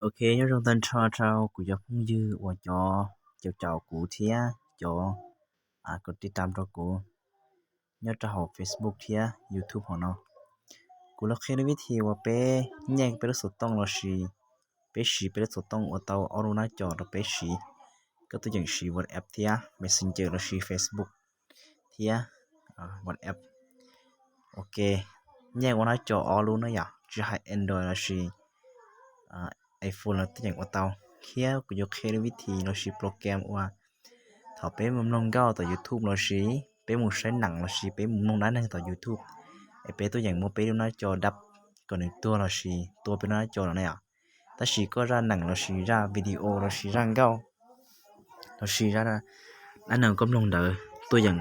Ok, nyob zoo tag nrho rau kuv cov phooj ywg uas cov caum caum kuv thiab cov kov tiv tam rau kuv nyob rau hauv Facebook thiab YouTube hauv no. Kuv los qhia lub vib thim uas peb nyeem peb lub xov tooj lossis peb siv peb lub xov tooj ua tau ob lub nab co rau peb siv. Koj tuaj yeem siv WhatsApp thiab Messenger lossis Facebook thiab WhatsApp. Ok, nyeem ua nab co ob lub na yom, tsis hais Android lossis iPhone los tuaj yeem ua tau. Thiab kuv yuav qhia lub vib thim lossis program uas thaum peb mus mloog nkauj tom YouTube lossis peb mus saib neem lossis peb mus mloog dab neeg tom YouTube, es peb tuaj yeem muab peb lub nab co dab kom nws tuag lossis tua peb lub nab co no na yom. Tab sis koj zaj neem lossis zaj video lossis zaj nkauj lossis zaj dab neeg koj mloog ntawd tuaj yeem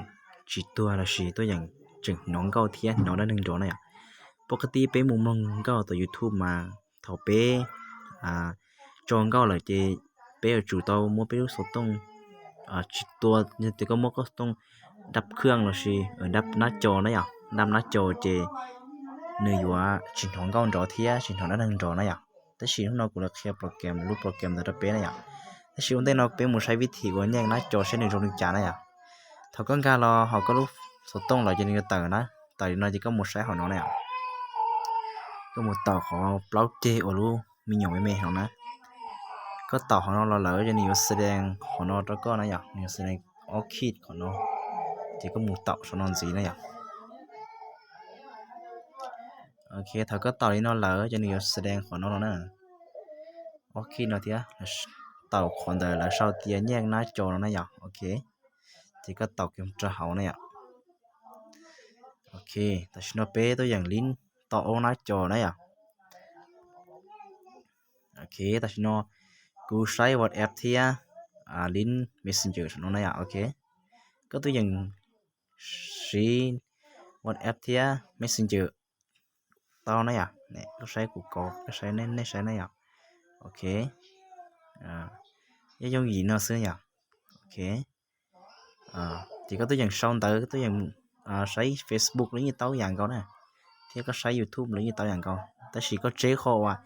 tsis tuag lossis tuaj yeem tseem hnov nkauj thiab hnov dab neeg nrov na yom. Pom qab tib peb mus mloog nkauj tom YouTube mas thaum peb tso nkauj lawm ces peb yuav tsum tau muab peb lub xov tooj tsis tua, yog tias koj muab koj xov tooj dab khwj lossis dab nab co na yom, dab nab co ces nws yuav tsis hnov nkauj nrov thiab tsis hnov dab neeg nrov na yom. Tab sis hnub no kuv los qhia program, lub program ntawd rau peb na yom. Tab sis ua ntej no peb mus saib vib thim uas nyeem nab co seb nws zoo li cas na yom. Thaum koj nkag los hauv koj lub xov tooj lawm ces nws yuav tawm na, tawm li no ces koj mus saib hauv no na yom. Koj mus taum qhov plaub ceg uas lub me nyuam me me hauv na. Koj taum qhov no los lawm ces nws yuav xa dees qhov no rau koj na yom, nws yuav xa dees ob khij qhov no, ces koj mus taum saum no ntxiv na yom. Ok, thaum koj taum li no lawm ces nws yuav xa dees qhov no los na, ob khij no thiab, taum qhov ntawd lawv sau tias nyeem nab co no na yom. Ok, ces koj taum kiag rau hauv na yom. Ok, tam sim no peb tuaj yeem lib tau ob nab co na yom. Ok, tam sim no kuv saib WhatsApp thiab lib Messenger saum no na yom. Ok, koj tuaj yeem siv WhatsApp thiab Messenger tau na yom. Koj saib kuv ko, koj saib nej saib na yom. Ok, yooj yooj yim no xwb yom. Ok, ces koj tuaj yeem sau ntawv, koj tuaj yeem saib Facebook los yeej tau yam nkaus na, thiab koj saib YouTube los yeej tau yam nkaus, tab sis koj tseb qhov uas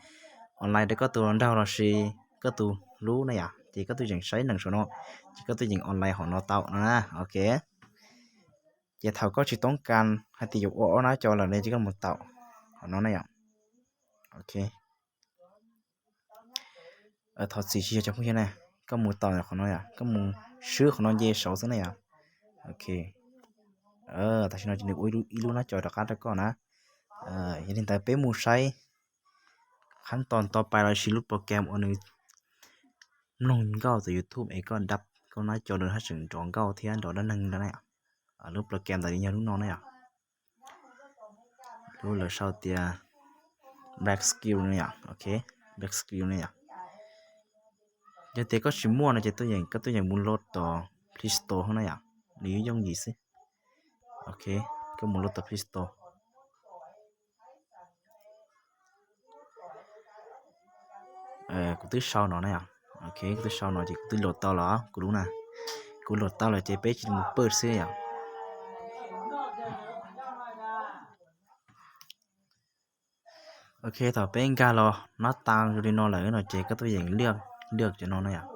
online rau koj tus hluas nraug lossis koj tus hlub na yom, ces koj tuaj yeem saib neem saum no, ces koj tuaj yeem online hauv no tau no na. Ok, ces thaum koj tsis toob kas hais tias yuav ua ob nab co lawm ne ces koj mus taum hauv no na yom. Ok, thov txim tsis yog cov phooj ywg na, koj mus taum qhov no yom, koj mus swb qhov no nce saud xwb na yom. Ok, tam sim no ces nws ua ib lub nab co rov qab rau koj na. Yog li ntawd peb mus saib qhab tos nto pais lossis lub program uas nws mloog nkauj tom YouTube es koj dab koj nab co rau haj tseem nrov nkauj thiab nrov dab neeg ntawd na. Lub program ntawd yog lub no na yom. Lub lawv sau tias Black Screen ne yom. Ok, Black Screen ne yom. Yog tias koj tsis muaj no ces tuaj yeem, koj tuaj yeem mus load tom Play Store na yom, nws yooj yooj yim xwb. Ok, koj mus load tom Play Store. Kuv twb sau no na yom. Ok, kuv twb sau no ces kuv twb load tau lawm kuv lub na. Kuv load tau lawm ces peb tsis mus pawj xwb yom. Ok, thaum peb nkag los nab tas zoo li no lawm no ces koj tuaj yeem liaj, liaj cov no na yom.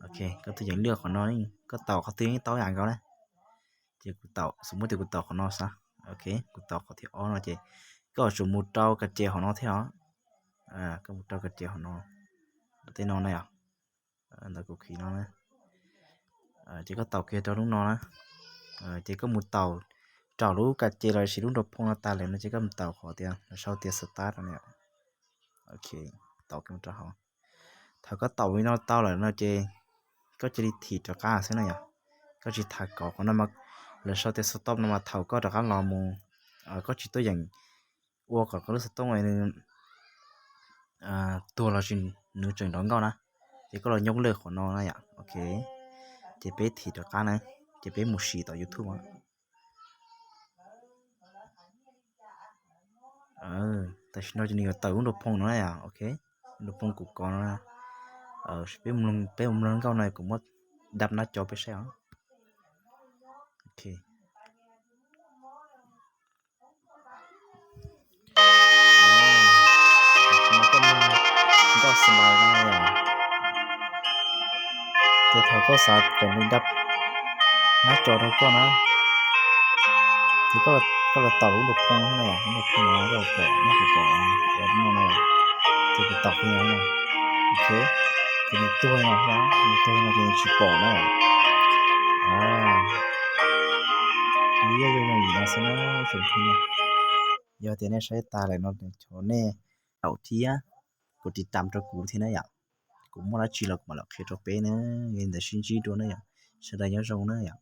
Ok, koj tuaj yeem liaj qhov no, koj taum qhov twg yeej tau yam nkaus na. Ces kuv taum, xum muab tias kuv taum qhov no xwb. Ok, kuv taum qhov thib ob no ces koj yuav tsum mus rau kas ces hauv no thiab os. Koj mus rau kas ces hauv no, tej no na yom. Ntawd kuv khi no na. Ces koj taum kiag rau lub no na. Ces koj mus taum raum lub kas ces lossis lub nraug phoo no tas lawm no ces koj mus taum qhov tias lawv sau tias start no. Ok, taum kiag rau hauv. Thaum koj taum li no tau lawm no ces koj cia li thim rov qab xwb na yom. Koj tsis tham kom qhov no mas lawv sau tias stop no mas thaum koj rov qab los mus, koj tsis tuaj yeem ua kom koj lub xov tooj nws tuag lossis nws tseem nrov nkauj na, ces koj los nyob lwj qhov no na yom. Ok, ces peb thim rov qab na, ces peb mus siv tom YouTube. Tam sim no ces nws yuav tawm lub nraug phoo no na yom. Ok, nraug phoo kuv kov no na. Peb mus mloog nkauj no kuv muab dab nab co peb saib os. Ok, Koj xav no yom, ces thaum koj xav kom nws nab co rau koj na, ces koj los tom lub npau phoo no yom, lub npau phoo no koj pom, koj pom no, ces kuv tom kiag no, ok, ces nws tuag no, nws tuag no ces nws tsis pom na. Nws yog zoo zoo li no xwb na tsoom phooj ywg. Yog tias nej saib tas lawm no thov nej đăng ký thiab, kuv tiv tam rau kuv thiab na yom. Kuv muaj dab tsi los kuv mam los qhia rau peb na, yog li ntawd sib ntsib dua na yom. Sawv daws nyob zoo na yom.